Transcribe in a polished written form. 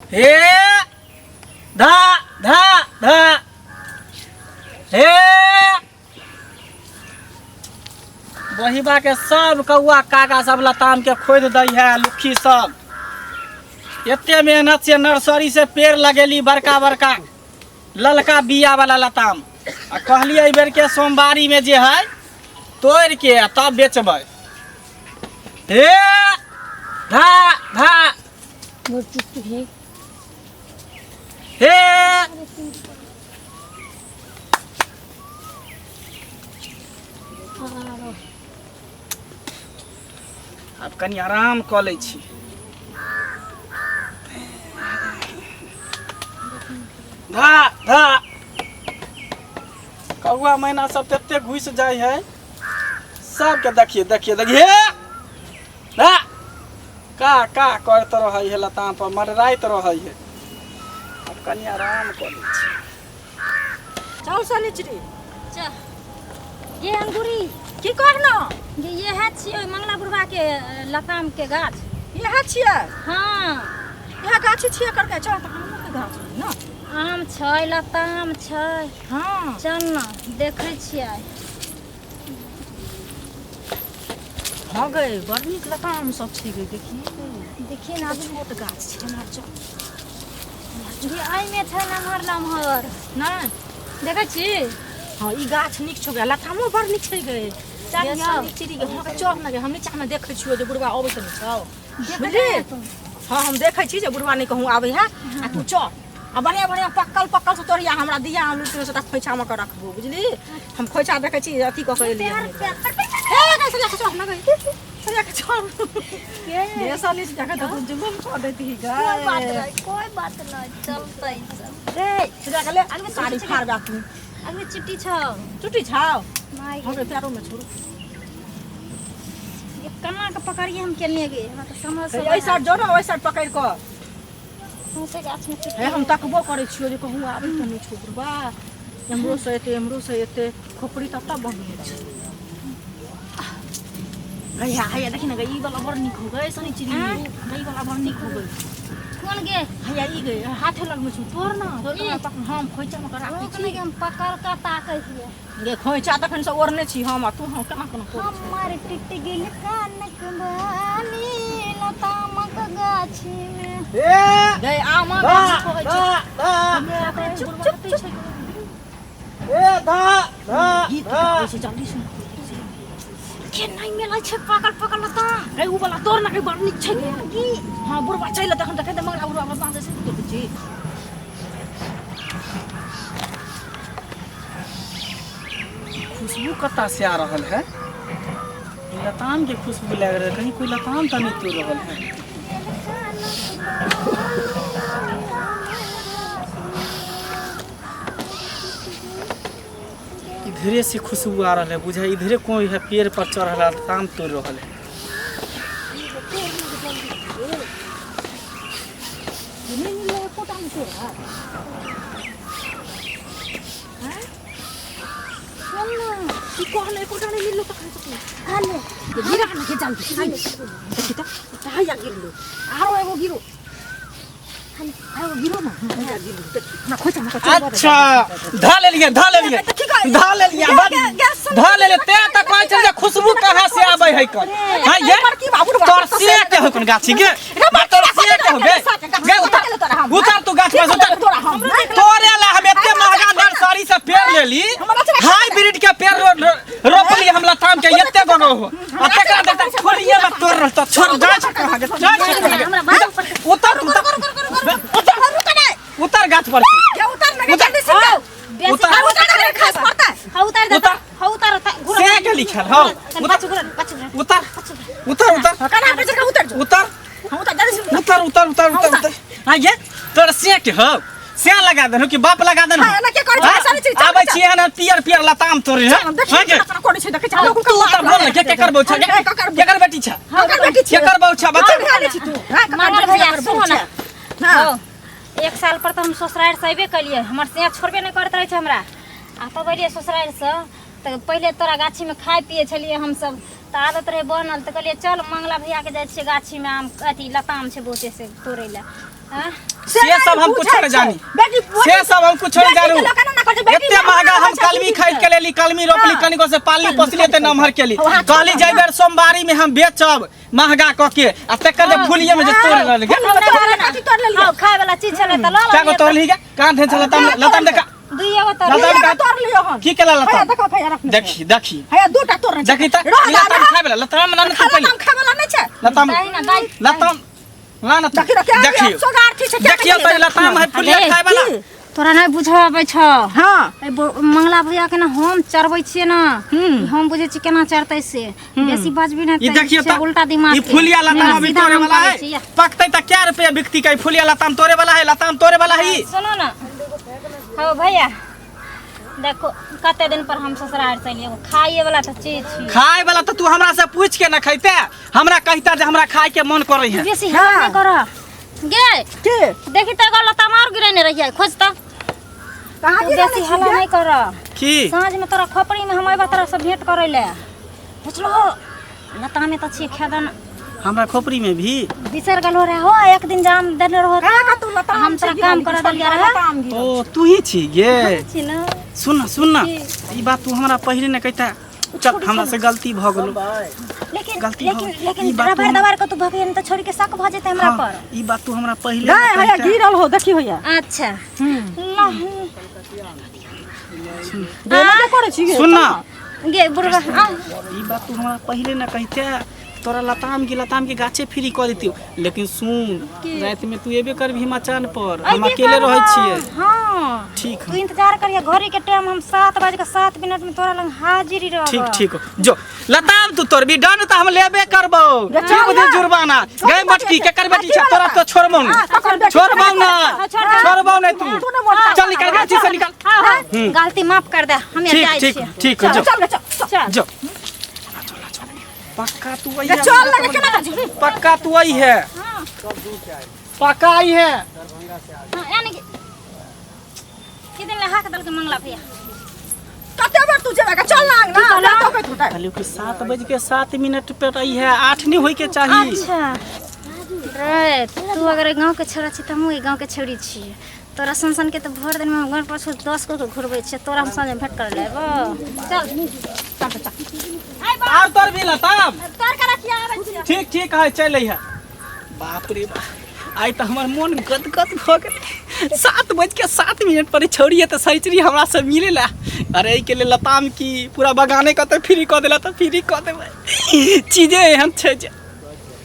हे धा धा धा हे बहिबा के सब कौआ काका सब लताम के खोदि दै है लुक्खी सब। एते मेहनत से नर्सरी से पेड़ लगेली बड़का बड़का ललका बिया वाला लताम, आ कहलिए एहि बेर के सोमवारी में जे है तोड़ के आ तब बेचबै। हे धा धा हे आब कनि आराम कऽ लै छी। धा धा कौआ मैना सब तते घुसि जाइ है सबके। देखिए देखिए देखिए धा का का करैत रहै है, लताम पर मरराइत रहै है। आब कनि आराम कऽ लै छी। चल सनिचरी चल ये अंगूरी की कहना ये ये है छियै मंगला बुढ़वा के लताम के गाछ। इएह छियै? हाँ इएह गाछ छियै करके। चल तऽ आमो के गाछ है ना? आम छै, लताम छै। हाँ चल ना देखै छियै। हाँ गए बड़ नीक लताम सब छै गे। देखिए देखिए ना, छोट गाछ छै एम्हर। चल ये एहिमे छै नमहर नमहर। नहि देखै छी? हाँ ई गाछ नीक छौ गे, लतामो बड़ नीक छै गे। चल ये यौ। सनिचरी गे, हाँ चल ना गे, हम नीचा में देखै छियौ जे बुढ़वा अबै तऽ नहि छौ। देखै बुझली? नहि तू। हाँ हम देखै छी जे बुढ़वा नहि कहूँ आबै है, आ तू चल आ बढ़िया बढ़िया पक्कल पक्कल से तोड़िया हमरा दिया, हम लुटि के खोइछा में के रखबो। बुझली? हम खोइछा देखै छी अथी कऽ के एलियै। हे गे सरिया के चल ना गे, सरिया के चल। के ये सनी से जाके तो जुलुम कऽ देती गे। कोई बात नहीं, कोई बात नहीं, चलतै सब रे। सरिया के ले आगे साड़ी चिट्ठी फाड़ बा तू। आगे चिट्ठी छौ। चुटी छौ? माय हम पैरो में छोड़ू। ये कना के पकड़िए हम केने गे, हमरा तऽ समझ से एहि साइड जो ना, ओहि साइड पकड़ि कऽ। सौंसे गाछ में चिट्ठी। हे हम तकबो करै छियौ जे कहूँ आबै तऽ नहि छौ बुढ़बा। एम्हरो से एते, एम्हरो से एते, खोपड़ी तब तब बन्हने छै। हैया हैया देखी ना गे, ई वाला बड़ नीक हो गए सनिचरी। ई वाला बड़ नीक हो गई। कोन गे? हैया ई गे, हाथे लगमे छौ, तोड़ ना तोड़ ना। हम खोइचा में के राखै रोक छी। ने, हम पकड़ के ताकै छियै गे। खोइचा तखन से ओढ़ने छी हम आ तू हम केना केना तोड़ै छी? हमर टूटि गेल कानक बाली लतामक गाछी में। हे गे आमा धा गाछ कहै छै। धा धा हमरा चुप, बुढ़वा चुप, कतै चुप। छै? हे धा धा गीत धा गाबै छै, जल्दी सुन। के नहि मिलै छै पकड़ पकड़ लताम। गे उ वाला तोड़ ना गे, बड़ नीक छै गे। की? हाँ बुढ़वा चलि तखन देखै तऽ मंगला बुढ़वा बदमाश छै, देखै छी। खुशबू कत्ता से आ रहल है? ई लताम के खुशबू लागि रहल है। कहीं कोई लताम तऽ नहि तोड़ रहल है? इधरे से खुशबू आ रहल है, बुझाइ इधरे कोई है पेड़ पर चढ़ल है, लताम तोड़ रहल है। नहि मिललै एकोटा नहि तोरा? हैं? चल ना। की कहल, एकोटा नहि मिललो तखन से तू? हाले गिरा ना के जल्दी। देखी तऽ हैया गिरलो, आरो एगो गिरो, एगो गिरो ना, हैया गिरलो। देखी हमरा खोइचा में के चल। अच्छा धा लेलिए, धा लेलिए, धा लेलिए, बस धा लेलिए। ते तऽ कहै छै जे खुशबू कहाँ से आबै है कन। हां ये तोर से के हो कोन गाछी गे? तोर से के हो गे? गे उतर, उतर तू गाछ पर से उतर। तोरे ला हम एते महंगा नर्सरी से पेड़ लेली, हाइब्रिड के पेड़ रोपली हम लताम के, एते गो हो आ तकरा देखता छोड़िए में तोड़ रहल। तो छोड़, गाछ कहाँ गे? गाछ कहाँ गे? हमरा बाल पर उतर उतर उतर उतर गाछ पर से। उतर। बेसी उतर। हाँ, उतर दे, हाँ, उतर दे। उतर। हाँ, उतर, उतर, घुरो। से के लिखल हौ। कनि उतर। पाछू घुरो, पाछू घुरो। उतर उतर उतर उतर उतर उतर उतर उतर उतर। हाँ ये तोर से के हो? से लगा देनु कि बाप लगा देनु? हाँ, एना के करै छै? साले छै, आबै छी एहन पियर पियर लताम तोड़े है। हाँ के तू तऽ बोल ने, के केकर बहू छ? केकर बेटी छ? केकर बहू छ बता। मंगल भैया सुनो ना। हौ, एक साल पर तऽ हम ससुरारि से अयबे केलियै, हमर सिया छोड़बे नहि करैत रहै छै हमरा। आ तब एलियै ससुरारि से तऽ पहिले तोरा गाछीमे खाइ पियै छलियै हमसब, तऽ आदत रहै बनल, तऽ कहलियै चल मंगला भैयाके जाइ छियै गाछीमे आम अथी लताम छै बहुते से तोड़ै लए। हाँ? से सब हम कुछो नहीं जानी। बेटी से सब हम कुछो नहीं बेटी जानू के लोग ना कहे, बेटी एते महंगा महंगा हम रहै छै, कलमी खरीद के लेली कलमी रोपली हाँ। कनिको से पालली पोसली एते नमहर केली हाँ, कहली हाँ, जाय बेर सोमवारी में हम बेचब महंगा क के आ तकर जे फुलिये में जे तोड़ रहल गे फूल में तोड़ लेली, तोड़ लेली। हाँ, खाए वाला चीज छलै तऽ लऽ क्या को लेलियै। तोड़ली गे कहाँ धे छल लताम लताम देखा दुइए गो तोड़ लताम दुइए का गो तोड़ लियो हम। की केला हैया लताम देखो भैया रखने देखी देखी हैया दूटा तोड़ देखी त रह ई लताम खाए वाला लताम ना खा तू पहिले लताम खाए वाला नहीं छै लताम दाइ ना, दाइ। लताम ला ना तू देखी रखे देखियो सोगार्थी छै क्या देखियो त ई लताम है फुलिया अरे, खाए वाला की? तोरा नहि बुझऽ आबै छौ हां ए मंगला भैया के ना हम चढ़बै छियै ना हम बुझै छियै केना चढ़तै से बेसी बाजबी ना ई देखियो त उल्टा दिमाग ई के। फुलिया लताम नहि, अभी सीधा तोड़े हम वाला कहै है छियै। पकतै त क्या रुपया बिकती का ई फुलिया लताम तोड़े वाला है लताम तोड़े वाला है ई सुनो ना हो भैया देखो कते दिन पर हम ससुराल से एलियै एगो खाइए वाला तऽ चीज छी खाए वाला त तू हमरा से पूछ के न खैते हमरा कहता जे हमरा खाए के मन करे है बेसी हल्ला हाँ। नहि कर गे के देखी तऽ एगो लताम आर गिरेने रहियै खोज तऽ कहाँ तू गिरल बेसी छी हल्ला गे? नहि कर की साँझ में तोरा खोपड़ी में हम अयबा तोरा से भेंट करै ले बुझलो लतामे तऽ छियै खेदन हमरा खोपड़ी में भी बिसर गेलो रहे हो एक दिन जाम देने रहो कहाँ का तू लताम हम छै तोरा गिरल, काम करऽ देलियै रहे। लताम गिरल। ओ तू ही छी गे छी ना सुन ना सुन ना ई बात तू हमरा पहिले न कहता चल हमरा से गलती भ गेलो लेकिन गलती भऽ लेकिन गेल। लेकिन ई बात रबर तू हम- दबार के तू भगियन तऽ छोड़ के शक भऽ जेतै हमरा हाँ, पर ई बात तू हमरा पहिले नहीं न हैया कहिता। गिरल हो देखी होया अच्छा ला, बेला के करे छी गे सुन ना गे बुढ़वा आ ई बात तू हमरा पहिले न कहिते तोरा लताम के गाछे फ्री कऽ देतियौ लेकिन सुन राति में तू एबे करबही मचान पर हम अइबे अकेले रहै करबो। छियै हाँ ठीक तू इंतजार करिए घड़ी के टाइम हम 7:07 में तोरा लग हाजिर रहब ठीक ठीक जो लताम तू तोड़बी डन तऽ हम लेबे करबौ की बुझे जुर्माना गए मटकी के कर बेटी छै तोरा तो छोड़बौ हाँ, पकड़ ने बेटी, छोड़बौ ना हाँ, छोड़ दे। छोड़बौ ने तू तू ने मोटा चल निकल गाछी से निकल हाँ हाँ गलती माफ कर दे हम ठीक जाइ ठीक छियै ठीक जो चल रे चल चल चल जो पक्का तू आई रे, है चल लगे केना कर पक्का तू आई है हाँ पक्का आई है हाँ यानी कि कि दिन लहा के दल के मंगला भैया कते बेर तू जेबे चल ना अंगना ना तो तू कहलियो कि 7:07 पर आई है 8 नहीं होई के चाही अच्छा रे तू अगर गांव के छोरा छी त हमहूँ गांव के छोरी छी तोरा सन सन के तऽ भरि दिन में हम घर पर 10 गो के घुरबै छियै तोरा हम साँझ में भेंट कर लेब चल आर तोर भी लताम तोर के रखिया आबै छियै ठीक ठीक है चल अइहे बाप रे बाप आइ तऽ हमर मोन गदगद भऽ गेलै 7:07 पर छौड़ी तऽ सैचरी हमरा से मिले ला अरे एहिके लेल लताम की पूरा बगाने कतऽ फ्री कऽ देला तऽ फ्री कऽ देबै चीजे एहन छै जे